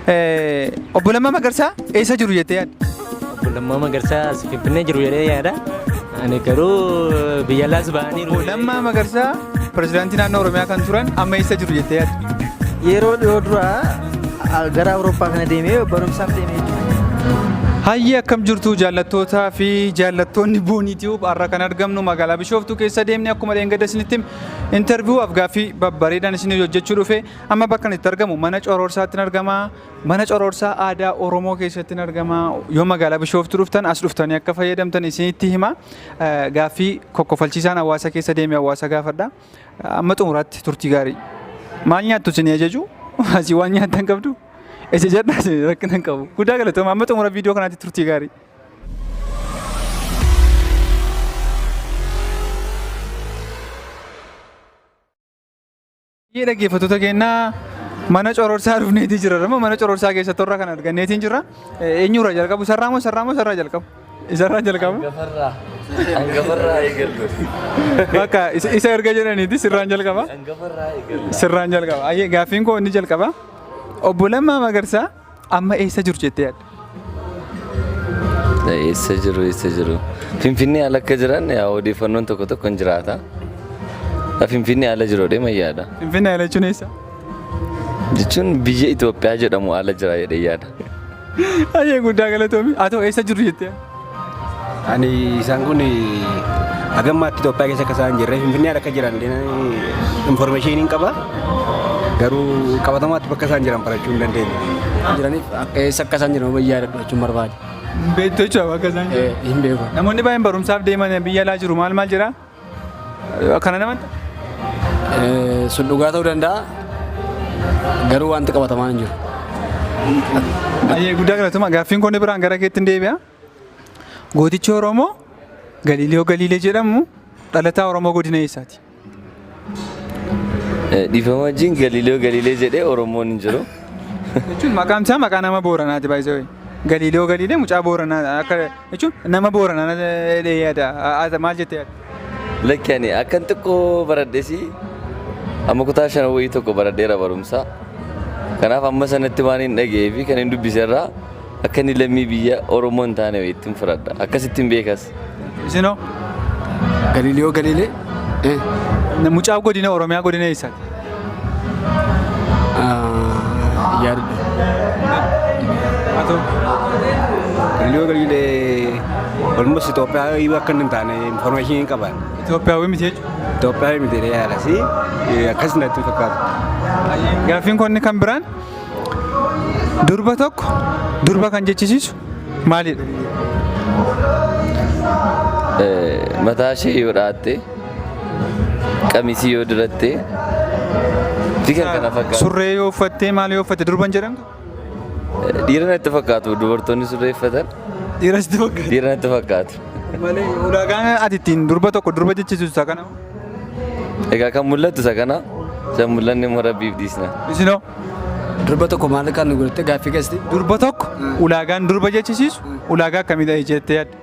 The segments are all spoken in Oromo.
Obbo Lammaa Magarsaa eessa jiru jettee yaadda? Obbo Lammaa Magarsaa as Finfinnee jiru jedhee yaada. Ani garuu biyya alaas ba'aniiru. Obbo Lammaa Magarsaa pirezidaantii naannoo Oromiyaa kan turan amma eessa jiru jettee yaadda? Yeroo dhiyoo dura gara Awurooppaa kana deemee barumsaaf deemee jechuudha. Hayyee akkam jirtu jaallattootaa fi jaallattoonni Boonii Tube har'a kan argamnu magaalaa Bishooftuu keessa deemne akkuma dheengadda isinitti interview afgaaffii babbareedaan isin hojjechuu dhufe. Amma bakka itti argamu mana cororsaatti argama. Mana cororsaa aadaa Oromoo keessatti argama. Yoo magaalaa Bishooftuu dhuftan as dhuftanii akka fayyadamtan isinitti hima. Gaaffii kokkofalchiisaan hawaasa keessa deemee hawaasa gaafadha. Amma xumuraatti turtii gaarii. Maal nyaattu isin ajaju? Asii waan nyaattan qabdu? Isa jedhaa isin rakkina hin qabu. Guddaa galatooma. Amma xumura viidiyoo kanaatti turtii gaarii. Baay'ee dhaggeeffattoota keenyaa mana cororsaa dhufneetii jira. Amma mana cororsaa keessa torra kan arganneetiin jirra. Eenyurraa jalqabu? Sarraa moo sarraa moo sarraa jalqabu? Isarraa jalqabu? Hangafarraa. Hangafarraa eegallu. Bakka isa erga jedhaniiti sirraan jalqaba. Hangafarraa eegallu. Sirraan jalqaba. Ayyee gaaffiin koo inni jalqaba. Obbo Lammaa Magarsaa amma eessa jiru jettee yaadda? Eessa jiru eessa jiru? Finfinnee ala akka jiran yaa odeeffannoon tokko tokko hin jiraata. Finfinnee ala jiru jedhee yaada. Finfinnee ala jechuun eessa? Jechuun biyya Itoophiyaa jedhamu ala jira jedhee yaada. Ayyee guddaa galatoomi. Haa ta'u eessa jiru jettee yaadda? Ani isaan kun hagammaatti Itoophiyaa keessa akka isaan jirre Finfinnee akka jiran information hin qaba. Garuu qabatamaatti bakka isaan jiran barachuu hin dandeenye. Jiraniif akka eessa akka isaan jiran hubayyee yaadadhu jechuun barbaade. Hin beektu jechuudha bakka isaan jiran. Hin beeku. Namoonni baay'een barumsaaf deeman biyya alaa jiru maal maal jedha? Kana namatti? Sun dhugaa ta'uu danda'a. Garuu wanti qabatamaan hin jiru. Ayyee guddaa galatoomaa. Gaaffiin kun biraan gara keetti hin deebi'a. Gootichi Oromoo Galiiliyoo Galiilee jedhamu dhalataa Oromoo godina eessaati? Dhiifama wajjin Galiiliyoo Galiilee jedhee Oromoon hin jiru. Jechuun maqaan isaa maqaa nama Booranaati baay'isee. Galiiliyoo Galiilee mucaa Booranaa akka jechuun nama Booranaa jedhee yaada. Maal jettee yaadda? Lakki ani akkan xiqqoo baradhesi amma kutaa shan wayii tokko baradheera barumsa. Kanaaf amma sanatti waan hin dhaga'ee fi kan hin dubbise irraa akka inni lammii biyya Oromoo hin taane ittiin fudhadha. Akkasittiin beekas. Isinoo? Galiiliyoo Galiilee. Mucaa godina Oromiyaa godina eessaati? Yaadadhu. Haa ta'u. Galiiliyoo Galiilee almost Itoophiyaa akka inni hin taane information hin qaban. Itoophiyaawwi miti jechuudha. Itoophiyaa miti jedhee yaadasi akkas natti fakkaata. Gaaffiin kun inni kan biraan durba tokko durba kan jechisiisu maalidha? Mataa ishee yoo dhaatte, qamisii yoo diratte fi kan kana fakkaatu. Surree yoo uffattee maal yoo uffatte durba hin jedhamtu? Dhiira natti fakkaatu dubartoonni surree uffatan. Dhiira sitti fakkaata. Dhiira natti fakkaatu. Malee ulaagaan ati ittiin durba tokko durba jechisiisu isa kana. Egaa kan mul'atu isa kana. Isa mul'anne immoo rabbiif dhiisna. Isinoo? Durba tokko maal kan nu godhatte gaaffii keessatti? Durba tokko ulaagaan durba jechisiisu ulaagaa akkamii jettee yaadda?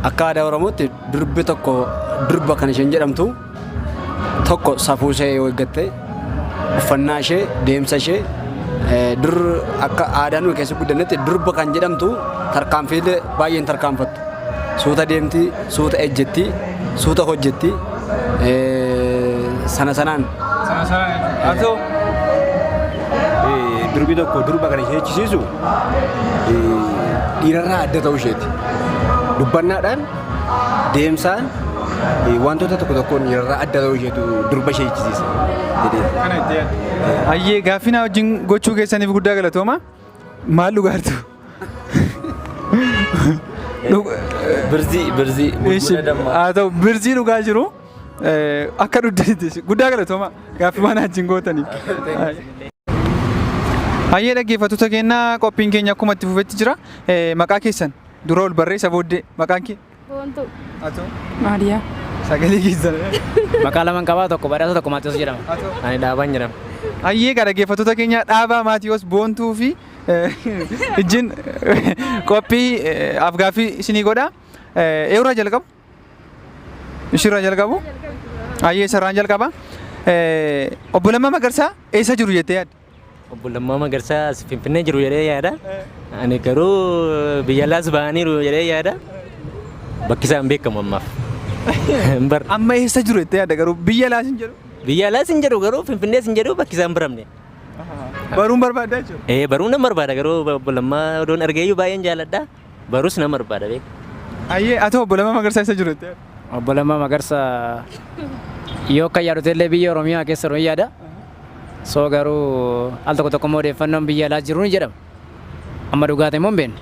Akka aadaa Oromootti durbi tokko durba kan isheen jedhamtu tokko safuu ishee yoo eeggatte, uffannaa ishee, deemsa ishee dur akka aadaa nuyi keessa guddannetti durba kan jedhamtu tarkaanfiilee baay'een tarkaanfattu. Suuta deemti, suuta ejjetti, suuta hojjetti. Sana sanaan. Sana sanaan jechuudha. Haa ta'u. Durbi tokko durba kan ishee jechisiisu dhiirarraa adda ta'uu isheeti. Dubbannaadhaan, deemsaan, wantoota tokko tokkoon dhiirarraa adda ta'uu isheetu durba ishee jechisiisa jedhee. Kana itti yaadda. Hayyee gaaffii na wajjin gochuu keessaniif guddaa galatooma. Maal dhugaartu? Birzii birzii bulbula dammaa. Haa ta'u birzii dhugaa jiru. Akka dhuddanitti guddaa galatooma gaaffii waan wajjin gootaniif. Hayyee dhaggeeffattoota keenyaa qophiin keenya akkuma itti fufetti jira. Maqaa keessan dura ol barreessa booddee maqaan kee? Boontuu. Haa ta'u. Maariyaa. Sagalee keessan. Maqaa laman qabaa tokko badhaasa tokko Maatiyoos jedhama. Haa ta'u. Ani dhaabaan jedhama. Hayyee egaa dhaggeeffattoota keenya dhaabaa Maatiyoos Boontuu fi ijjin qophii afgaaffii isinii godha. Eewraa jalqabu. Ishirraa jalqabu? Ayyee isarraan jalqaba. Obbo Lammaa Magarsaa eessa jiru jettee yaadda? Obbo Lammaa Magarsaa as Finfinnee jiru jedhee yaada. Ani garuu biyya alaas ba'aniiru jedhee yaada. Bakki isaan beekamu ammaaf. Hin barre. Amma eessa jiru jettee yaadda garuu biyya alaas hin jedhu? Biyya alaas hin jedhu garuu Finfinnees hin jedhu bakki isaan baramne. Baruun barbaaddaa jechuudha. Ee baruu nan barbaada garuu obbo Lammaa odoon argeeyyuu baay'een jaaladha. Barus nan barbaada beeku. Ayyee ati obbo Lammaa Magarsaa eessa jiru jettee yaadda? Obbo Lammaa Magarsaa yoo akka yaadu illee biyya Oromiyaa keessa jiru yaada. Soo garuu al tokko tokko immoo odeeffannoon biyya alaa jiru ni jedhama. Amma dhugaa ta'e immoo hin beeknu.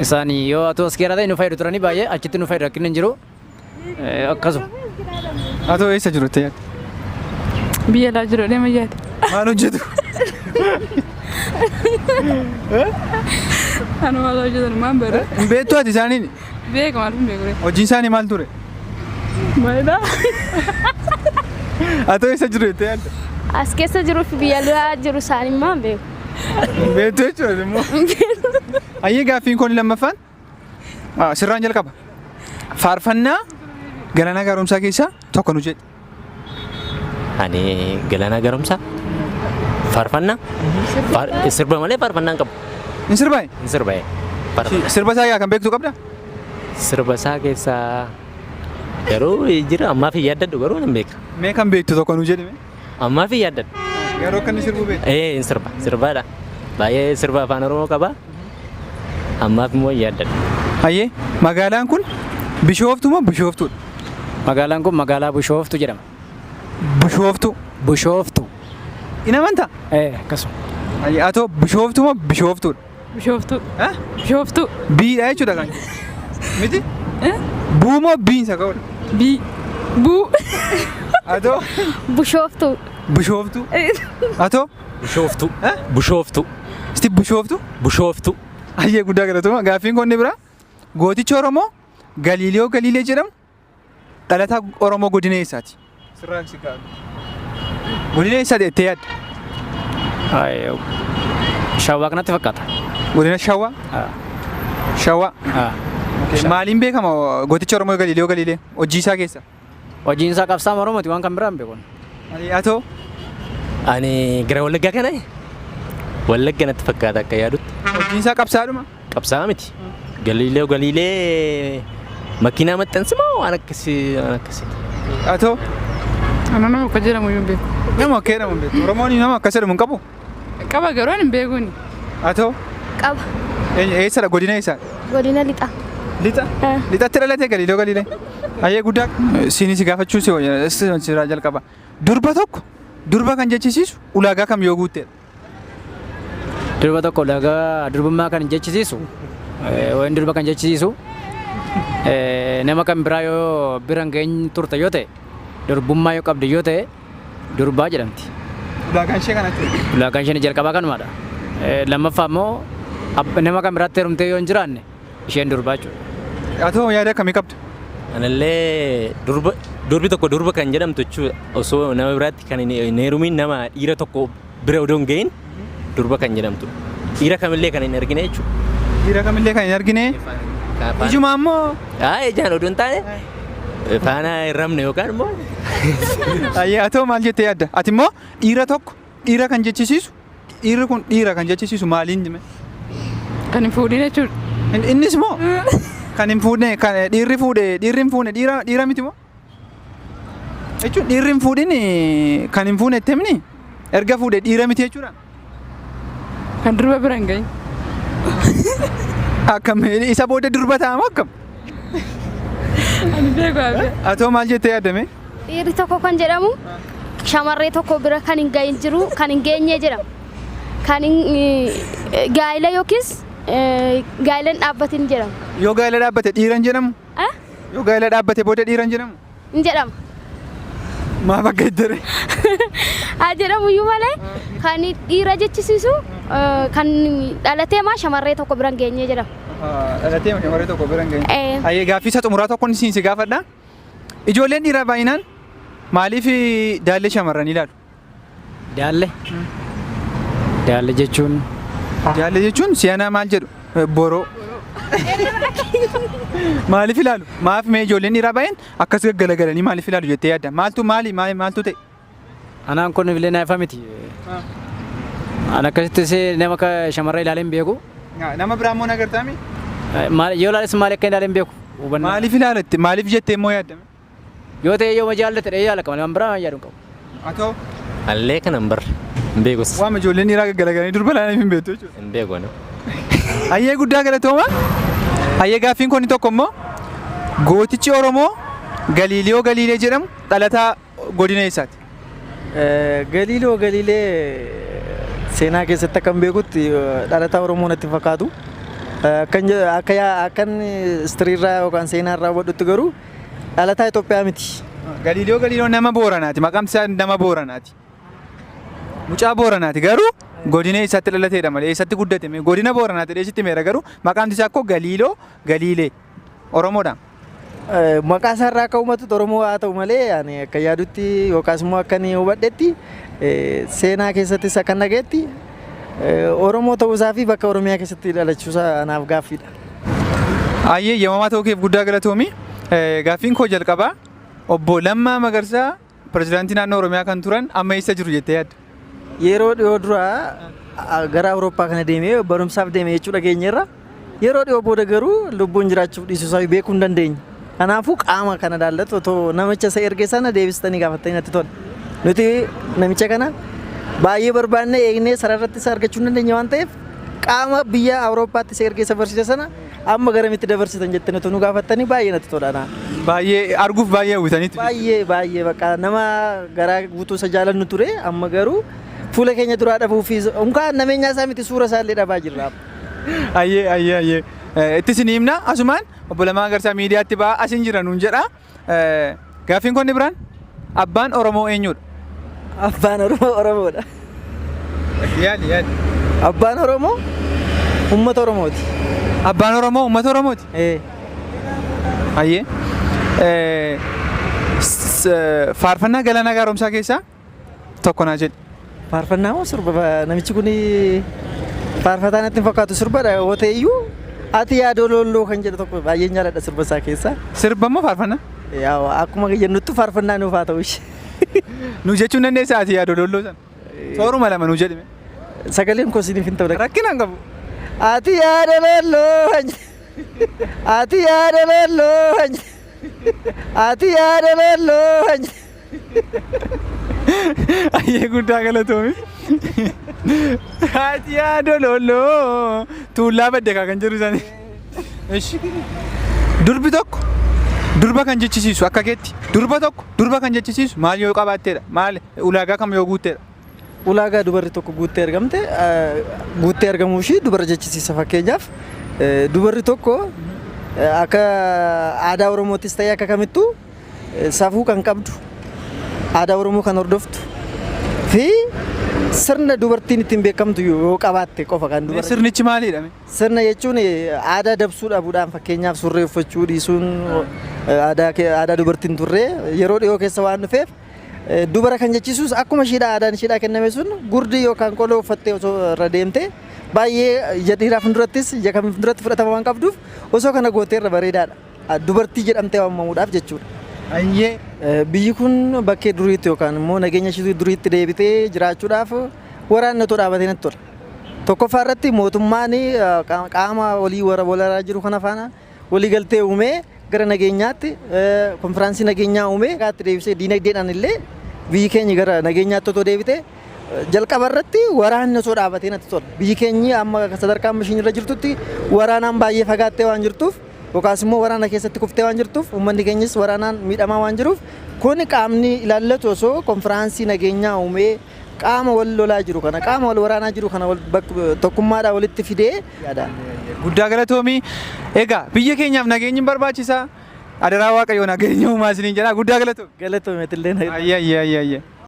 Isaan yoo atoo as keessa ta'e nu fayyadu turanii baay'ee achitti nu fayyadu rakkinni hin jiru. Akkasuma. Atoo eessa jiru jettee yaadda? Biyya alaa jiru deema yaada. Maal hojjetu? Ani maal hojjetan maan bare. Hin beektu ati isaaniin? Beeka maal hin beeku. Hojiin isaanii maal ture? Maalidha? Atoo eessa jiru jettee yaadda? As keessa jiruu fi biyya alaa jiru isaanii maan beeku. Hin beektu jechuudha immoo. Ayyee gaaffiin kun lammaffaan sirraan jalqaba. Faarfannaa Galaanaa Gaaromsaa keessaa tokko nu jedhi. Ani Galaanaa Gaaromsaa faarfannaa sirba malee faarfannaa hin qabu. Hin sirbaa? Hin sirbaa. Sirba isaa yaa kan beektu qabda? Sirba isaa keessaa garuu jira ammaaf hin yaaddadhu garuu nan beeka. Mee kan beektu tokko nu jedhi mee? Ammaaf hin yaaddadhu. Garuu akka inni sirbuu beektu. Ee hin sirba sirbaadha. Baay'ee sirba afaan Oromoo qaba. Ammaaf immoo hin yaaddadhu. Hayyee magaalaan kun Bishooftuu moo Bishooftuudha? Magaalaan kun magaalaa Bishooftuu jedhama. Bishooftuu. Bishooftuu. In amantaa? Ee akkasuma. Hayyee atoo Bishooftuu moo Bishooftuudha? Bishooftuu. Bishooftuu. Biidha jechuudha kan. Miti? Buu moo biinsa ka'uudha? Bii. Buu. Atoo? Bishooftuu. Bishooftuu. Atoo? Bishooftuu. Bishooftuu. Isti Bishooftuu? Bishooftuu. Hayyee guddaa galatoomaa. Gaaffiin kun inni biraa gootichi Oromoo Galiiliyoo Galiilee jedhamu dhalataa Oromoo godina eessaati? Sirraan si kaa'u. Godina eessaati jettee yaadda? Shawaa kanatti fakkaata. Godina Shawaa? Shawaa. Maaliin beekama gootichi Oromoo Galiiliyoo Galiilee hojii isaa keessa? Hojiin isaa qabsaa'aa Oromooti waan kan biraa hin beeku. Atoo? Ani gara Wallaggaa kana Wallagga natti fakkaata akka yaadutti. Hojiin isaa qabsaa'aadhuma? Qabsaa'aa miti. Galiilee Galiilee makiinaa maxxansi moo waan akkasii waan akkasii. Atoo? Ana nama akka jedhamu hin beeku. Nama akka jedhamu hin beeku. Oromoon nama akkas jedhamu hin qabu? Qaba garuu ani hin beekuuni. Atoo? Qaba. Eessadha godina eessaadha? Godina lixa. Lixa? Lixatti dhalatee Galiiloo Galiilee. Hayyee guddaa siinii si gaafachuu si sirraa jalqaba. Durba tokko durba kan jechisiisu ulaagaa kam yoo guutteedha? Durba tokko ulaagaa durbummaa kan jechisiisu waan durba kan jechisiisu nama kan biraa yoo bira hin geenye turte yoo ta'e durbummaa yoo qabde yoo ta'e durbaa jedhamti. Ulaagaan ishee kana jechuudha. Ulaagaan isheen jalqabaa kanumadha. Lammaffaa immoo nama kan biraatti heerumtee yoo hin jiraanne isheen durbaa jechuudha. Atoo yaada akkamii qabda? Anallee durba durbi tokko durba kan jedhamtu jechuudha osoo nama biraatti kan hin heerumin nama dhiira tokko bira odoo hin gahin durba kan jedhamtu. Dhiira kamillee kan hin argine jechuudha. Dhiira kamillee kan hin argine. Ijuma ammoo. Haa ijaan odoo hin taane faana hin ramne yookaan immoo. Ayyee atoo maal jettee yaadda? Ati immoo dhiira tokko dhiira kan jechisiisu dhiirri kun dhiira kan jechisiisu maaliin hime? Kan hin fuudhin jechuudha. Innis moo kan hin fuudhne kan dhiirri fuudhe dhiirri hin fuune dhiira dhiira miti moo? Jechuun dhiirri hin fuudhin kan hin fuune itti himni erga fuudhe dhiira miti jechuudha. Kan durba bira hin gahin. Akkam isa booda durba ta'a moo akkam? Ani beeku hafe. Atoo maal jettee yaaddame? Dhiirri tokko kan jedhamu shamarree tokko bira kan hin gahin jiru kan hin geenye jedhama. Kan hin gaa'ila yookiis gaa'ila hin dhaabbatin jedhama. Yoo gaa'ila dhaabbate dhiira hin jedhamu? Yoo gaa'ila dhaabbate booda dhiira hin jedhamu? Hin jedhama. Maaf akka itti Haa jedhamu iyyuu malee kan dhiira jechisiisu kan dhalatee maa shamarree tokko bira hin geenye jedhama. Dhalatee shamarree tokko bira hin geenye. Ayyee gaaffii isa xumuraa tokkoon isin si gaafadha. Ijoolleen dhiiraa baay'inaan maaliif daallee shamarranii ilaalu? Daalle? Daalle jechuun? Daalle jechuun si'anaa maal jedhu? Boroo. Maaliif ilaalu? Maaf mee ijoolleen dhiiraa baay'een akkas gaggalagalanii maaliif ilaalu jettee yaadda? Maaltu maali maaltu ta'e? Anaan kun illee na ifa miti. An akkasittis nama akka shamarree ilaalee hin beeku. Nama biraa immoo nagartaami? Yoo ilaales maali akka ilaalee hin beeku. Hubannaa. Maaliif ilaalatte? Maaliif jettee immoo yaaddame? Yoo ta'e yoo jaallate dhee yaala qaba. Waan biraa yaadu hin qabu. Haa ta'u. Allee kana hin barre. Hin beekus. Waama ijoolleen dhiiraa gaggalagalanii durba ilaalanii hin beektu jechuudha. Hin beeku ani. Hayyee, guddaa galatooma. Hayyee, gaaffiin kun tokko immoo gootichi Oromoo Galiiliyoo Galiilee jedhamu dhalataa godina eessaati? Galiiloo Galiilee seenaa keessatti akkan beekutti dhalataa Oromoo natti hin fakkaatu. Akkan akka akkan history irraa yookaan seenaa irraa hubadhutti garuu dhalataa Itoophiyaa miti. Galiiliyoo Galiiloo nama Booranaati. Maqaan isaa nama Booranaati. Mucaa Booranaati garuu godina eessaatti dhalateedha malee eessatti guddate godina Booranaati dheesitti meera garuu maqaan isaa akkoo Galiiloo Galiilee Oromoodha. Maqaa isaa irraa akka uummatutti Oromoo haa ta'u malee ani akka yaadutti yookaas immoo akka inni hubadhetti seenaa keessattis akka dhagayetti Oromoo ta'uu isaa fi bakka Oromiyaa keessatti dhalachuusaa anaaf gaaffiidha. Hayyee, yamamaa ta'uu keef guddaa galatoomi. Gaaffiin koo jalqabaa obbo Lammaa Magarsaa pirezidaantii naannoo Oromiyaa kan turan amma eessa jiru jettee yaadda? Yeroo dhiyoo dura gara Awurooppaa kana deemee barumsaaf deeme jechuu dhageenyeerra. Yeroo dhiyoo booda garuu lubbuun jiraachuuf dhiisuu isaa beekuu hin dandeenye. Kanaafuu qaama kana ilaallatu otoo namicha isa erge sana deebistanii gaafattanii natti tola. Nuti namicha kana baay'ee barbaanne eegnee sararratti isa argachuu hin dandeenye waan ta'eef qaama biyya Awurooppaatti isa erge isa barsiise sana amma garamitti dabarsitan jettanii otoo nu gaafattanii baay'ee natti tola. Baay'ee arguuf baay'ee hawwitaniitu. Baay'ee baay'ee bakka nama garaa guutuu isa jaalannu ture, amma garuu fuula keenya duraa dhabuu fi unkaan nameenyaa isaa miti, suura isaa illee dhabaa jirra. Ayyee. Itti isin himna, asumaan obbo Lammaa Magarsaa miidiyaatti ba'aa asin jira nuun jedha. Gaaffiin kun biraan abbaan Oromoo eenyudha? Abbaan Oromoo Oromoodha. Yaali yaali. Abbaan Oromoo uummata Oromooti. Abbaan Oromoo uummata Oromooti? Ee. Ayyee. Faarfannaa Galaanaa Gaaromsaa keessaa tokko naa jedhi. Faarfannaa moo sirba? Namichi kun faarfataa natti hin fakkaatu, sirbadha yoo ta'e iyyuu ati yaadoo loolloo kan jedhu tokko baay'een jaalladha sirba isaa keessaa. Sirba moo faarfannaa? Yaa, akkuma jennuttu faarfannaa nuuf haa ta'u ishee. Nu jechuun dandeessaa ati yaadoo loolloo sana? Sooruma lama nu jedhime. Sagaleen koo isiniif hin ta'u. Rakkina hin qabu. Ati yaada loolloo, ati yaada loolloo, ati yaada loolloo. Ayyee, guddaa galatoomi. Ati yaadoo loolloo tuullaa badde kaa kan jedhu sani. Ishi. Durbi tokko durba kan jechisiisu, akka keetti durba tokko durba kan jechisiisu maal yoo qabaatteedha? Maal ulaagaa kam yoo guutteedha? Ulaagaa dubarri tokko guuttee argamte guuttee argamuu ishii dubara jechisiisa. Fakkeenyaaf dubarri tokko akka aadaa Oromoottis ta'e akka kamittuu safuu kan qabdu, aadaa Oromoo kan hordoftu fi sirna dubartiin ittiin beekamtu yoo qabaatte qofa kan dubara. Sirnichi maalidha? Sirna jechuun aadaa dabsuu dhabuudhaan, fakkeenyaaf surree uffachuu dhiisuun aadaa dubartiin turre yeroo dhiyoo keessa waan dhufeef dubara kan jechisius akkuma ishiidhaa aadaan ishiidhaa kenname sun gurdii yookaan qoloo uffattee osoo irra deemte baay'ee ija dhiiraa fuuldurattis ija kamii fuulduratti fudhatama waan qabduuf osoo kana gootee irra bareedaadha. Dubartii jedhamtee waamamuudhaaf jechuudha. Ayyee. Biyyi kun bakkee duriitti yookaan immoo nageenya ishee duriitti deebitee jiraachuudhaaf waraanni otoo dhaabatee natti tola. Tokkoffaa irratti mootummaan qaama walii wararaa jiru kana faana waliigaltee uumee gara nageenyaatti konfiraansii nageenyaa uumee gaatti deebisee diinagdeedhaan illee biyyi keenya gara nageenyaatti otoo deebite, jalqaba irratti waraanni osoo dhaabatee natti tola. Biyyi keenyi amma sadarkaa amma ishiin irra jirtutti waraanaan baay'ee fagaattee waan jirtuuf yookaas immoo waraana keessatti kuftee waan jirtuuf, uummanni keenyas waraanaan miidhamaa waan jiruuf, kun qaamni ilaallatu osoo konfiraansii nageenyaa uumee qaama wal lolaa jiru kana, qaama wal waraanaa jiru kana tokkummaadhaan walitti fidee yaada. Guddaa galatoomii. Egaa biyya keenyaaf nageenyi barbaachisaa. Adaraa Waaqayyoo nageenya uumaa isiniin jedha. Guddaa galatoomi. Galatoomeetillee. Ayyee ayyee ayyee ayyee.